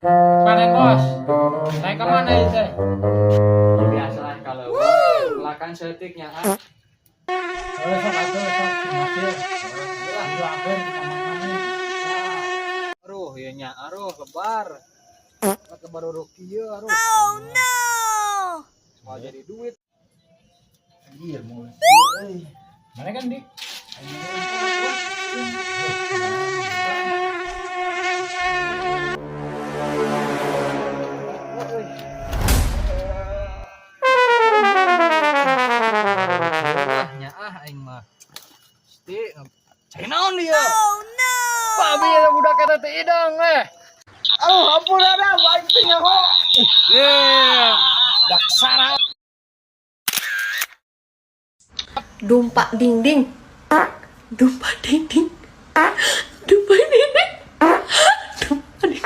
Panen, Bos. Naik ke mana ini teh? Ya biasalah kalau pelakan setiknya ah. Oh, sok atuh, sok hasil. Doakeun kita mana. Aduh, ieu nya, aduh lebar. Lebar uruk kieu, aduh. Oh no! Mau jadi duit. Anjir, mau. Mana kan di? Ah, nya ah aing mah. Sti, cai naon dia? Oh no! Babi eta budak eta teh idang eh. Aduh, ampun ada, aing teh nyaho. Eh, daksara. Dumpak ding ding, dumpak ding ding, dumpak ding ding, dumpak ding.